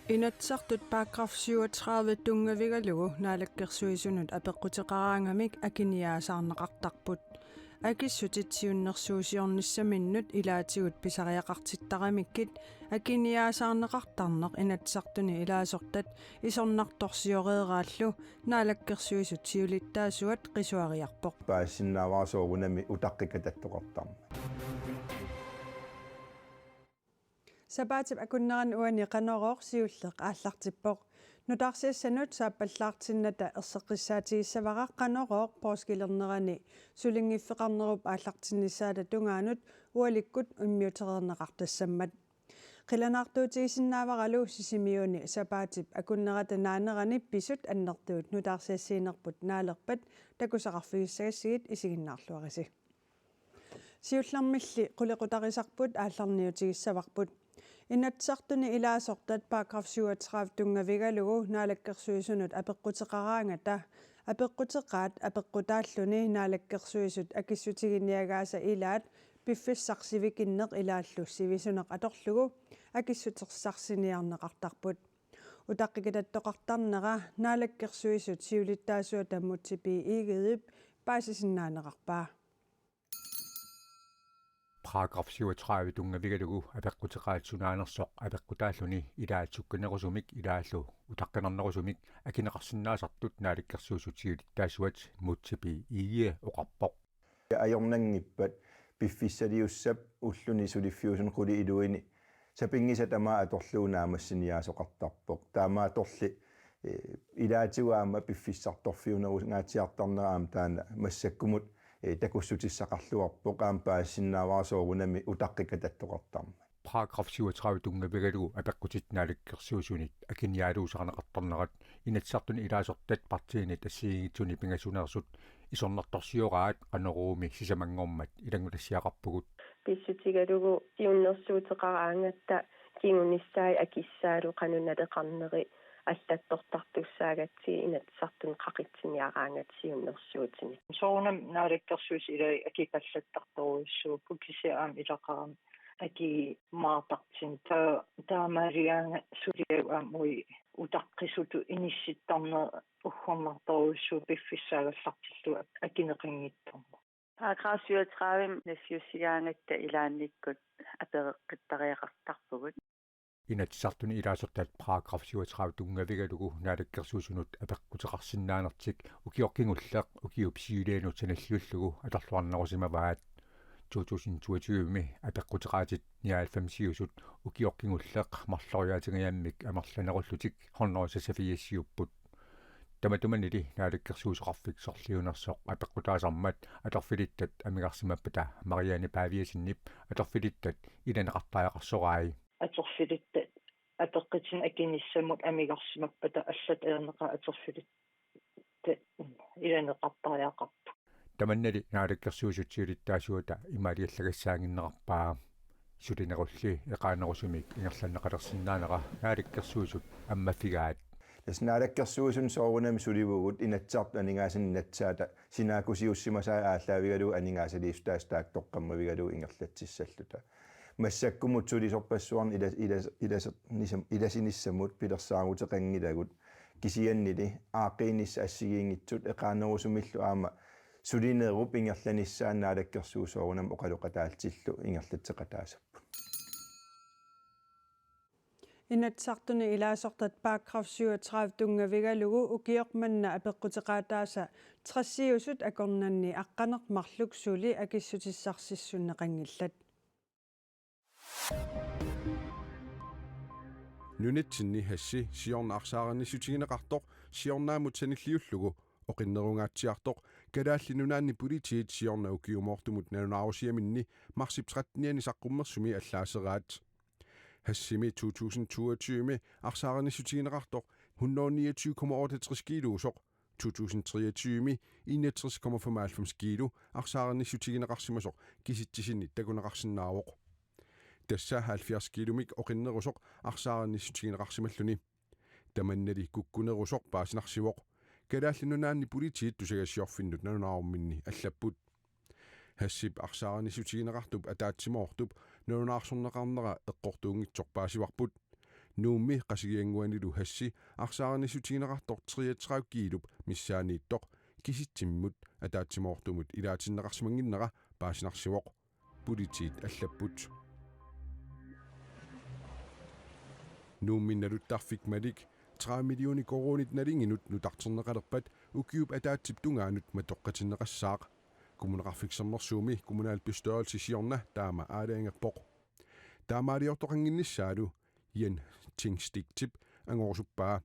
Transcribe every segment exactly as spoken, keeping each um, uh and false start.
Inatsisartut paragraf syvogtredive tunngavigalugu Naalakkersuisunut apeqquteqaraangamik akiniaasaarneqartarput. Akissutit siunnersuusiornissaminnut ilaatigut pisariaqartittaramikkit akiniaasaarneqartarneq Inatsisartuni ilaasortat isornartorsioreeraallu Naalakkersuisut siulittaasuat qisuariarpoq. Paasisinnaavara soorunami utaqqikatattoqartarmat. Sapaatip akunnerani uani Qanorooq siulleq aallartippoq. Nutaarsiassanut saappallaartinnata erseqqissaatigissavara Qanorooq poorskilernerani sulinngiffeqarnerup aallartinnissaata tungaanut ualikkut immiutereerneqartassammat. Qilanaartuutigisinnaavaralu Sisimiuni sapaatip akunnerata naanerani pisut annertuut nutaarsiassiinerput naalerpat takusaqarfigissagassigit isiginnaarluarisi. Siullermilli qulequtarisarput aallarniutigissavarput. Inatsisartuni ilaasortat paragraf syvogtredive tunngavigalugu Naalakkersuisunut apeqquteqaraangata apeqquteqaat apeqqutaalluni Naalakkersuisut akissutiginiagaasa ilaat piffissaq sivikinneq ilaallu sivisuneq atorlugu akissutissarsiniarneqartarput. Utaqqikatattoqartarnera Naalakkersuisut siulittaasuata Múte B. Egedep paasisinnaanerarpaa. Paragraf syvogtredive tunngavigalugu apeqquteqaat sunaanersoq apeqqutaalluni ilaat sukkanerusumik ilaallu utaqqinarnerusumik akineqarsinnaasartut Naalakkersuisut siulittaasuat Múte B. Egede oqarpoq. Ajornanngippat piffissaliussap ulluni suliffiusuni qulit iluini sapinngisaq tamaat atorlugu naammassiniaasoqartarpoq. Taamaattorli, eh, ilaatigut aamma piffissartorfiunerusungaatsiartarnera aamma taanna massakkumut, eh, takussutissaqarluarpoq, aamma paasisinnaavara soorunami utaqqikatattoqartarmat. Paragraf syvogtredive tunngavigalugu apeqqutit Naalakkersuisunit akiniaaluusaarneqartarnerat Inatsisartuni ilaasortat partiinit assigiinngitsuni pingasuneersut isornartorsioraat Qanoruumi sisamanngormat ilanngutassiaqarpugut. Pissutigalugu siunnersuuteqaraangatta kingunissai akissaalu qanoq naleqarneri allattortartussaagatsigit Inatsisartuni qaqitsiniaraangat siunnersuutinik. Soorunami Naalakkersuisut ilai akipallattartorujussuupput kisianni aamma ilaqarami akimaartartinneq ta-, taamaaligaanga suliagut aamma uagut utaqqisutut inissittarneq uggornartorujussuuvoq piffissaagallartillugu akineqanngitsoq. Paragraf syvogtredive nassiussigaangatta ilaannikkut apereqqittariaqartarpugut. Inatsisartuni ilaasortat paragraf syvogtredive tunngavigalugu Naalakkersuisunut apeqquteqarsinnaanertik ukioq kingulleq ukiup siulianut sanilliullugu atorluarnerusimavaat. To tusind toogtyve-mi apeqquteqaatit nioghalvfemsiusut ukioq kingulleq marloriaatingajammik amerlanerullutik hundrede seksogfirsiupput. Tamatumanili Naalakkersuisoqarfik sorliunersoq apeqqutaasarmat atorfilittat amigarsimappata Marianne Paviasenip atorfilittat ilaneqartariaqarsorai. Atorfilittat apeqqutinik akinissamut amigarsimappata allat ajornaqaat atorfilittat ilaneqartariaqarput. Tamannali Naalakkersuisut siulittaasuata imaaliallagassaannginnerarpaa. Sulinerulli eqaannerusumik ingerlanneqalersinnaanera Naalakkersuisut ammaffigaat. Tassa Naalakkersuisuni soorunami sulivugut Inatsisartut aningaasanik nassaata sinaakkusiussimasai aallaavigalugu aningaasaliissutaasa taakku toqqammavigalugu ingerlatsissalluta. Massakkumut sulisorpassuarni ilas-, ilas-, ilas-, nisam-, ilasinissamut pilersaaruteqanngilagut, kisiannili aaqqiinissat assigiinngitsut eqaannerusumillu aamma sulinerup ingerlanissaa Naalakkersuisut soorunami oqaloqataallutillu ingerlatseqataasapput. Inatsisartuni ilaasortat paragraf syvogtredive tunngavigalugu ukioq manna apeqquteqaataasa tressiusut akornanni aqqaneq-marluk suli akissutissarsissunneqanngillat. Nunatsinni hashi siorna arsaarinnissutigineqartoq siornaammut sanilliullugu oqinnerungaatsiartoq Kalaallit Nunaanni Politiit siorna ukiumoortumut nalunaarusiaminni marsip trettenianni saqqummersumi allaaseraat. Hashimi to tusind toogtyve-mi arsaarinnissutigineqartoq hundrede niogtyve komma otteogtres kiluusoq, to tusind treogtyve-mi enogtres komma femoghalvfems kilo arsaarinnissutigineqarsimasoq kisitsisinni takuneqarsinnaavoq. Tassa halvfjerds kilomik oqinnerusoq arsaarinnissutigineqarsimalluni. Tamannali kukkunerusoq paasinarsivoq, Kalaallit Nunaanni Politiit tusagassiorfinnut nalunaarumminni allapput. Haship arsaarinnissutigineqartup ataatsimoortup nalunaarsorneqarnera eqqortuunngitsoq paasivarput. Nuummi Qasigiannguanilu hashi arsaarnissutigineqartoq treogtredive kiilup missaaniittoq kisitsimmut ataatsimoortumut ilaatinneqarsimannginnera paasinarsivoq, politiit allapput. Nuummi naluttarfik Malik tredive millioner koruunit nalinginut nutarterneqalerpat ukiup ataatsip tungaanut matoqqatinneqassaaq. Kommuneqarfik Sermersuumi kommunalbestyrelsi siorna taama aalajangerpoq. Taamaaliortoqannginnissaalu Yen Tingstigtip angorusuppaa.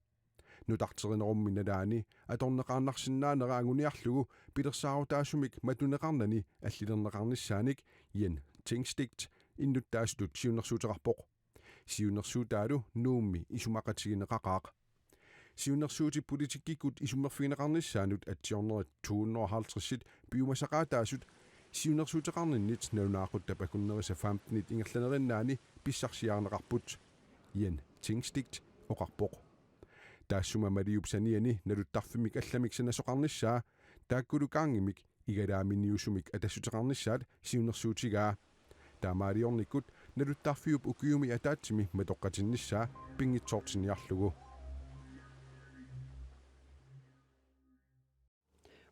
Nutarterinerummi nalaani atorneqaannarsinnaanera anguniarlugu pilersaarutaasumik matuneqarnani allilerneqarnissaanik Yen Tingstigt innuttaasutut siunnersuuteqarpoq. Siunnersuutaalu Nuummi isumaqatigineqaqaaq. Siunnersuutit politikkikkut isummerfigineqarnissaannut atsiornerit to hundrede og halvtreds piumasaqaataasut siunnersuuteqarninnit nalunaaquttap akunnerisa femtenit ingerlanerinnaani pissarsiarineqarput, Yen Tingstigt oqarpoq. Taassuma Maliup saniani naluttarfimmik allamik sanasoqarnissaa taakkulu gangimik igalaaminiusumik atassuteqarnissaat siunnersuutigaa. Taamaaliornikkut naluttarfiup ukiumi ataatsimi matoqqatinnissaa pinngitsoortinniarlugu.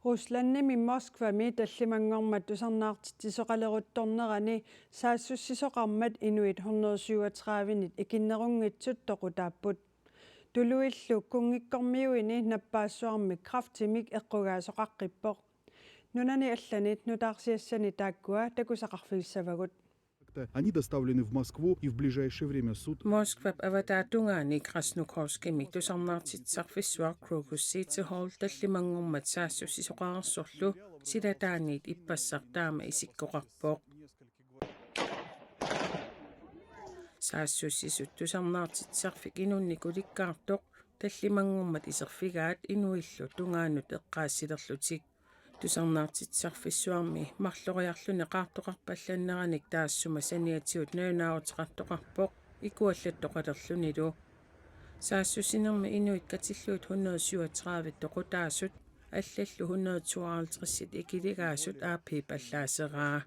Ruslandimi Moskvami tallimanngormat tusarnaartitsisoqaleruttornerani saassussisoqarmat inuit hundrede syvogtredive-nit ikinnerunngitsut toqutaapput. Tuluillu kunngikkormiuini nappaassuarmik kræftimik eqqugaasoqaqqippoq. Nunani allani nutaarsiassani taakkua takusaqarfigissavagut. Они доставлены в Москву, и в ближайшее время суд. Moskvap avataa tungaani Krasnogorskimi tusarnaartitsisarfissuaq Crocus City Hall tallimanngormat saassussisoqareersorlu silataaniit ippassaq taama isikkoqarpoq. Saassussisut tusarnaartitsisarfik inunnik ulikkaartoq tallimanngormat iserfigaat inuillu tungaanut eqqaassilerlutik. Tusarnaartitsisarfissuarmi marloriarluni qaartoqarpallanneranik taassuma saniatigut nalunaaruteqartoqarpoq ikuallattoqalerlunilu. Saassussinermi inuit katillugit hundrede syvogtredive toqutaasut, allallu hundrede tooghalvtreds ikiligaasut A P-p allaaseraa.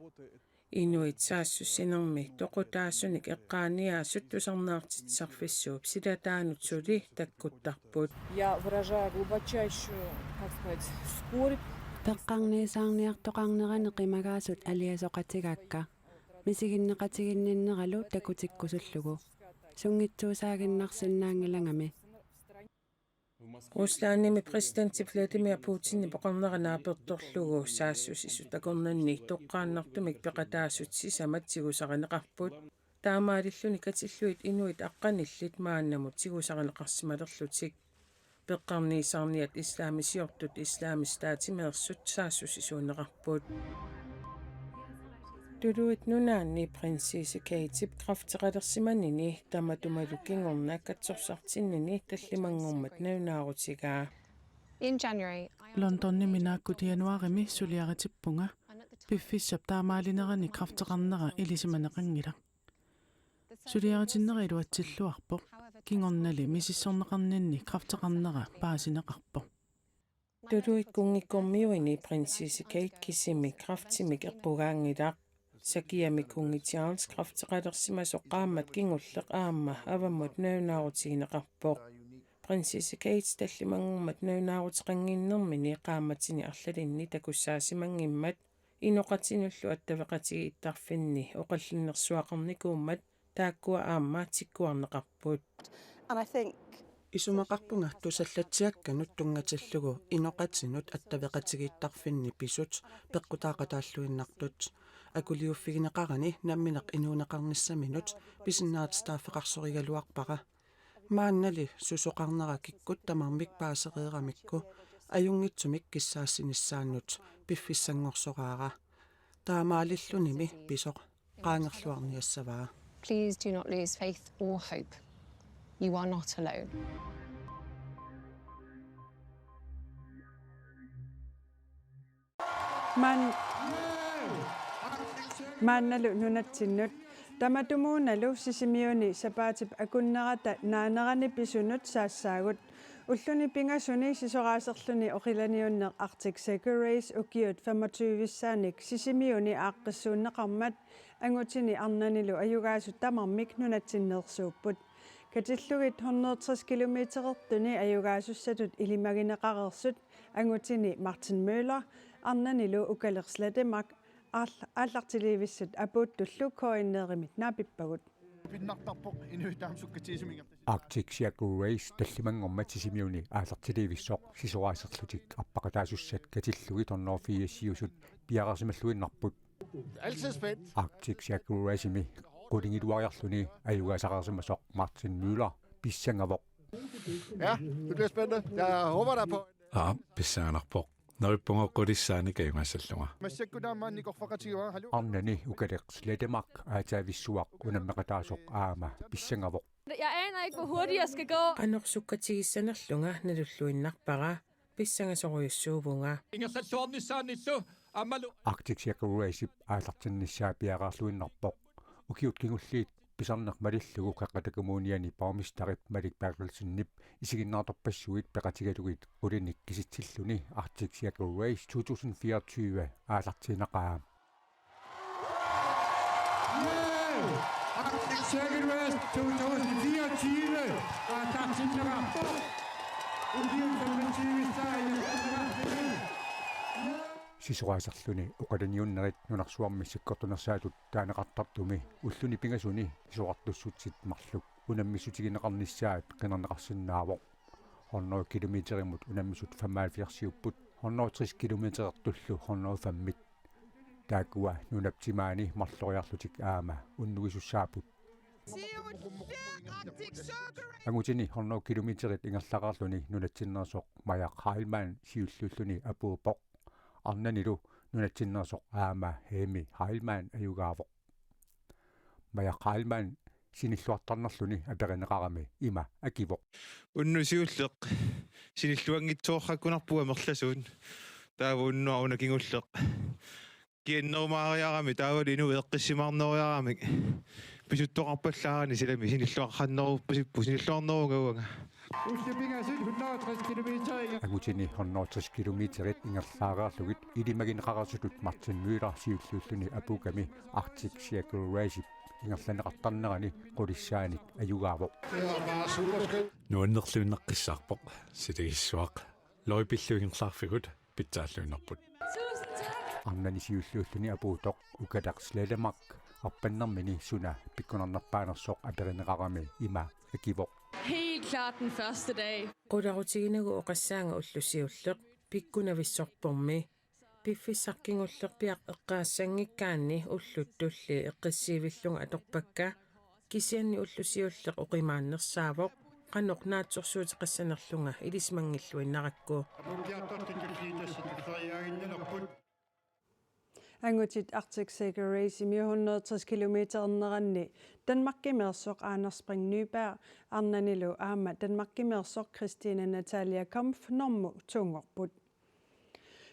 Inuit saassussinermi toqutaasunik eqqaaniaasut tusarnaartitsisarfissuup silataanut suli takkuttarput. Я выражаю глубочайшую, как сказать, скорбь. Peqqarniisaarniartoqarnerani qimagaasut aliasoqatigaakka. Misiginneqatiginninneralu takutikkusullugu. Sunngitsuusaaginnarsinnaanngilangami. Ruslandimi præsidenti Vladimir Putinip oqarnera naapertorlugu saassussisut akornanni toqqaannartumik peqataasut sisamat tigusarineqarput. Taamaalilluni katillugit inuit aqqanillit maannamut tigusarineqarsimalerlutik. Peqqarniisaarniat islamisiortut Islamisk Statimeersut saassussisuunneqarput. Tuluit Nunaanni Prinsesse Katep kræfteqalersimanini tamatumalu kingorna katsorsartinnini tallimanngormat nalunaarutigaa. In January, I Londonimi naakkut januaarimi suliaritippunga. Piffissap taamaalinerani kræfteqarnera ilisimaneqanngilaq. Suliaritinnera iluatsilluarpoq. Kingornali misissorneqarninni kræfteqarnera paasineqarpoq. Tuluit kunngikkormiuini Prinsesse Kate kisimi kræftimik eqqugaanngilaq. Sakiami kunngi Charles kræfteqalersimasoq qaammat kingulleq aamma avammut nalunaarutigineqarpoq. Prinsesse Kate tallimanngormat nalunaaruteqannginnermini qaammatini arlalinni takussaasimanngimmata inoqatinullu attaveqatigiittarfinni oqallinnersuaqarnikuummat taakkua aamma tikkuarneqarput. And I think Isumaqarpunga tusallatsiakkanut tunngatillugu inoqatinut attaveqatigiittarfinni pisut peqqutaaqataalluinnartut. Akuliuffigineqarani nammineq inuuneqarnissaminut pisinnaatitaaffeqarsorigaluarpara. Maannali susoqarnera kikkut tamarmik paasereeramikku ajunngitsumik kissaassinissaannut piffissanngorsoraara. Taamaalillunimi pisoq qaangerluarniassavaa. Please do not lose faith or hope. You are not alone. Maan-, maannalu nunatsinnut. Tamatumuunalu Sisimiuni sapaatip akunnerata naanerani pisunut saassaagut. Ulluni pingasuni sisoraaserluni oqilaniunneq Arctic Circle Race ukiut femogtyve-ssaanik Sisimiuni aaqqissuunneqarmat angutini arnanilu ajugaasut tamarmik nunatsinneersuupput. Katillugit hundrede tres kilometerertuni ajugaasussatut ilimagineqareersut angutini Martin Møller, arnanilu Ukaleq Slettemark aal-, aallartiliivissut apuuttullu K N R-imit naapippagut. Pinnartarpoq inuit taama sukkatigisumik ingerlasi. Arctic Circle Race tallimanngormat Sisimiuni aallartiliivissoq sisoraaserlutik appaqataasussat katillugit hundrede firsiusut piareersimalluinnarput. Altid spændt. Arctic Circle Race-imi qulingiluariarluni ajugaasaqarsimasoq Martin Møller pissangavoq. Ja, det bliver spændende. Jeg håber, der er på. Aa, pissanganarpoq. Neriuppunga qulissaanik ajugaassallunga. Massakkut aamma nikorfaqatigiva, hallo. Arnani Ukaleq Slettemark aataavissuaq unammeqataasoq aamma pissangavoq. Jeg aner ikke, hvor hurtigt jeg skal gå. Qanoq sukkatigissanerlunga nalulluinnarpara, pissangasorujussuuvunga. Ingerlalluarnissaanillu aammalu. Arctic Circle Race-ip aallartinnissaa piareerluinnarpoq. Ukiut kingulliit pisarneq malillugu Qeqqata Kommuniani borgmesterip Malik Berthelsenip isiginnaartorpassuit peqatigalugit qulinik kisitsilluni Arctic Circle Race to tusind fireogtyve aallartiinnaqaaq. Arctic Circle Race to tusind fireogtyve aallartinneqarpoq. Ukiut femogtyve saajartorneqarluni. Sisoraaserluni oqalunniunnerit nunarsuarmi sakkortunersaatut taaneqartartumi ulluni pingasuni sisorartussutsit marluk unammissutigineqarnissaat qinerneqarsinnaavoq. Hundrede kilometerimut unammisut femoghalvfjerdsiupput, hundrede tres kilometerertullu hundrede femmit. Taakkua nunap timaani marloriarlutik aamma unnuisussaapput. Angutini hundrede kilometerit ingerlareerluni nunatsinneersoq Majak Heilmann siulliulluni apuuppoq. Arnanilu nunatsinneersoq aamma Hemi Heilmann ajugaavoq. Majak Heilmann sinilluartarnerluni aperineqarami ima akivoq. Unnuk siulleq sinilluanngitsooraqunarpunga amerlasuut. Taava unnuaq una kingulleq kiannerumaariarami taavalu inuit eqqissimaarneriaramik pisuttoqarpallaarani silami sinilluaqqanneruppusipput sinilluarnerugavanga. Ullupingasut hundrede tres kilometer. Angutini hundrede tres kilometerit ingerlaareerlugit ilimagineqareersutut Martin Møller siulliulluni apuukkami Arctic Circle Race-ip ingerlanneqartarnerani qulissaanik ajugaavoq. Nuannerluinnaqqissaarpoq, silagissuaq. Løjpillu ingerlaarfigut pitsaalluinnarput. Arnani siulliulluni apuuttoq Ukaleq Slettemark arpannermini suna pikkunarnerpaanersoq aperineqarami ima akivoq. Helt klart den første dag. Qularutiginagu oqassaanga ulloq siulleq pikkunavissorpormi. Piffissaq kingullerpiaq eqqaassanngikkaanni ullut tulliit eqqissiivillunga atorpakka. Kisianni ulloq siulleq oqimaannersaavoq, qanoq naatsorsuuteqassanerlunga ilisimanngilluinnarakku. Angutit Arctic Circle Race-imi hundrede tres kilometererneranni Danmarkimeersoq Anders Spring Nyberg arnanilu aamma Danmarkimeersoq Christine Natalia Kampf normu toorput.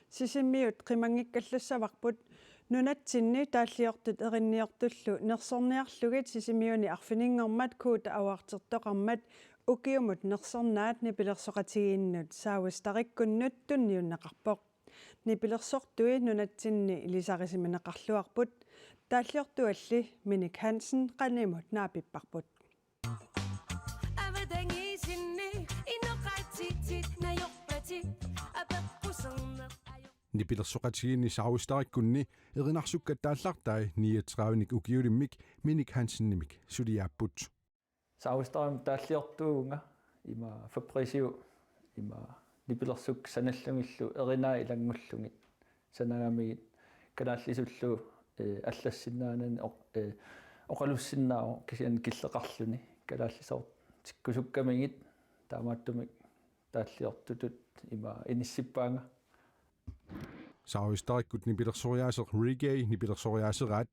Sisimiut qimanngikkallassavarput. Nunatsinni taalliortut erinniortullu nersorniarlugit Sisimiuni arfininngormat kuuta auartertoqarmat ukiumut nersornaat nipilersoqatigiinnut Saavistariikkunnut tunniunneqarpoq. Nipilersortui nunatsinni ilisarisimaneqarluarput. Taalliortualli Minik Hansen qanimut naapipparput. Nipilersoqatigiinni Saavistariikkunni erinarsukkat taallartai niogtredive-nik ukiulimmik Minik Hansenimik suliaapput. Saavistariikkut taalliortuuvunga ima Fabriciup ima nipilersukkat sanallugillu erinaat ilanngullugit sanagamigit kalaallisullu, eh, allassinnaanani oq-, eh, oqalussinnaavoq kisianni killeqarluni kalaallisoortikkusukkamigit taamaattumik taalliortutut ima inissippaanga. Saavistariikkut nipilersoriaaseq Reggae nipilersoriaaseraat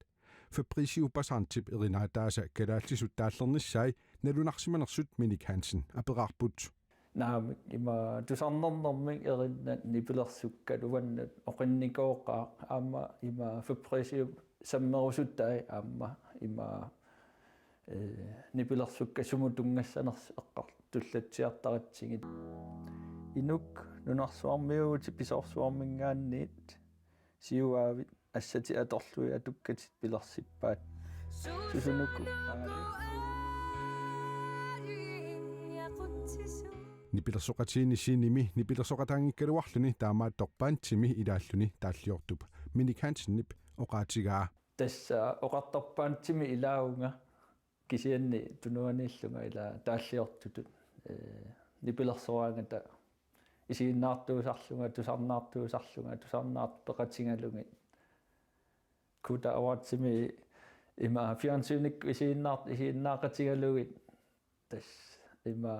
Fabricio Passantip erinaataasa kalaallisut taallernissai nalunarsimanersut Minik Hansen aperaarput. Naamik, ima tusarnernermik erinnat nipilersukkat uannut oqinnikooqaaq aamma ima Fabriciup sammerusutai aamma ima, eh, nipilersukkat sumut tunngassanersut eqqartullatsiartaratsigit. Inuk nunarsuarmiuuvutit pisoorsuarminngaanniit siuaavit assatit atorlugit atukkatit pilersippaat. Susunuku. Nipilersoqatigiinni Zinimi nipilersoqataanngikkaluarluni taamaattoq bandimi ilaalluni taalliortup Minik Hansenip oqaatigaa. Tassa oqartarpoq bandimi ilaavunga kisianni tunuaniillunga ila taalliortutut, ee, nipilersoraangata isiginnaartuusarlunga, tusarnaartuusarlunga, tusarnaartut peqatigalugit. Koda Awardsimi ima fjernsynikkut isiginnaart-, isiginnaaqatigalugit. Tassa ima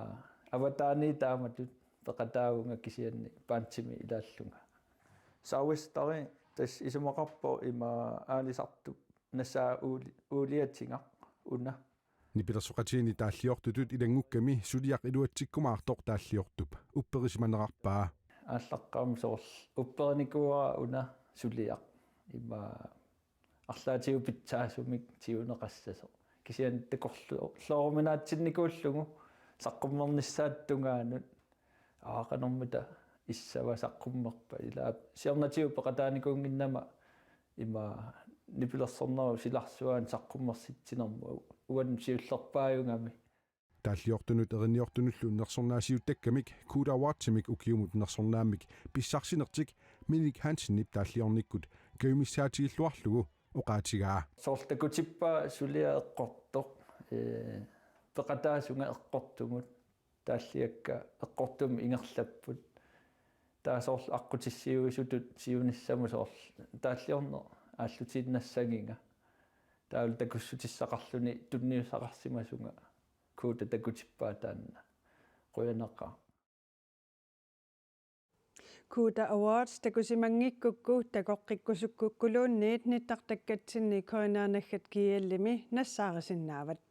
avataani taamatut peqataavunga kisianni bandimi ilaallunga. Saavistari tassa isumaqarpoq ima aalisartup nassaa uuli-, uuliatigaq una. Nipilersoqatigiinni taalliortutut ilanngukkami suliaq iluatsikkumaartoq taalliortup upperisimanerarpaa. Aallaqqaammut soorlu upperinikuuara una suliaq. Ima arlaatigut pitsaasumik tiguneqassasoq. Kisianni takorlooruminaatsinnikuullugu saqqummernissaata tungaanut. Aa, qanormita issava saqqummerpa, ila siornatigut peqataanikuunnginnama ima nipilersornerup silarsuaani saqqummersitsinermut uannut siullerpaajugami. Taalliortunut erinniortunullu nersornaasiuttakkamik Koda Awardsimik ukiumut nersornaammik pissarsinertik Minik Hansenip taalliornikkut kajumissaatigilluarlugu oqaatigaa. Soorlu takutippaa suliaq eqqortoq, ee, peqataasunga eqqortumut, taalliakka eqqortumik ingerlapput. Taava soorlu aqqutissiuisutut siunissamut soorlu taalliorneq aallutiinnassagiga. Taavalu takussutissaqarluni tunniussaqarsimasunga. Koda takutippaa taanna. Qujanaqaaq. Koda Awards takusimanngikkukku takoqqikkusukkukkuluunniit nittartakkatsinni K N R naggat G L-imi nassaarisinnaavat.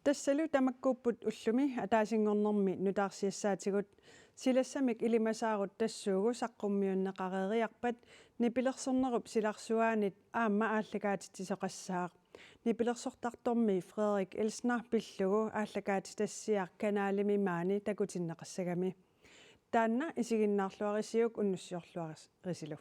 Tassalu tamakkuupput ullumi ataasinngornermi nutaarsiassaatigut. Silassamik ilimasaarut tassuugu saqqummiunneqareeriarpat nipilersornerup silarsuaanit aamma aallakaatitsisoqassaaq. Nipilersortartormi Frederik Elsner pillugu aallakaatitassiaq kanalimi maani takutinneqassagami. Taanna isiginnaarluarisiuk unnussiorluarisilu.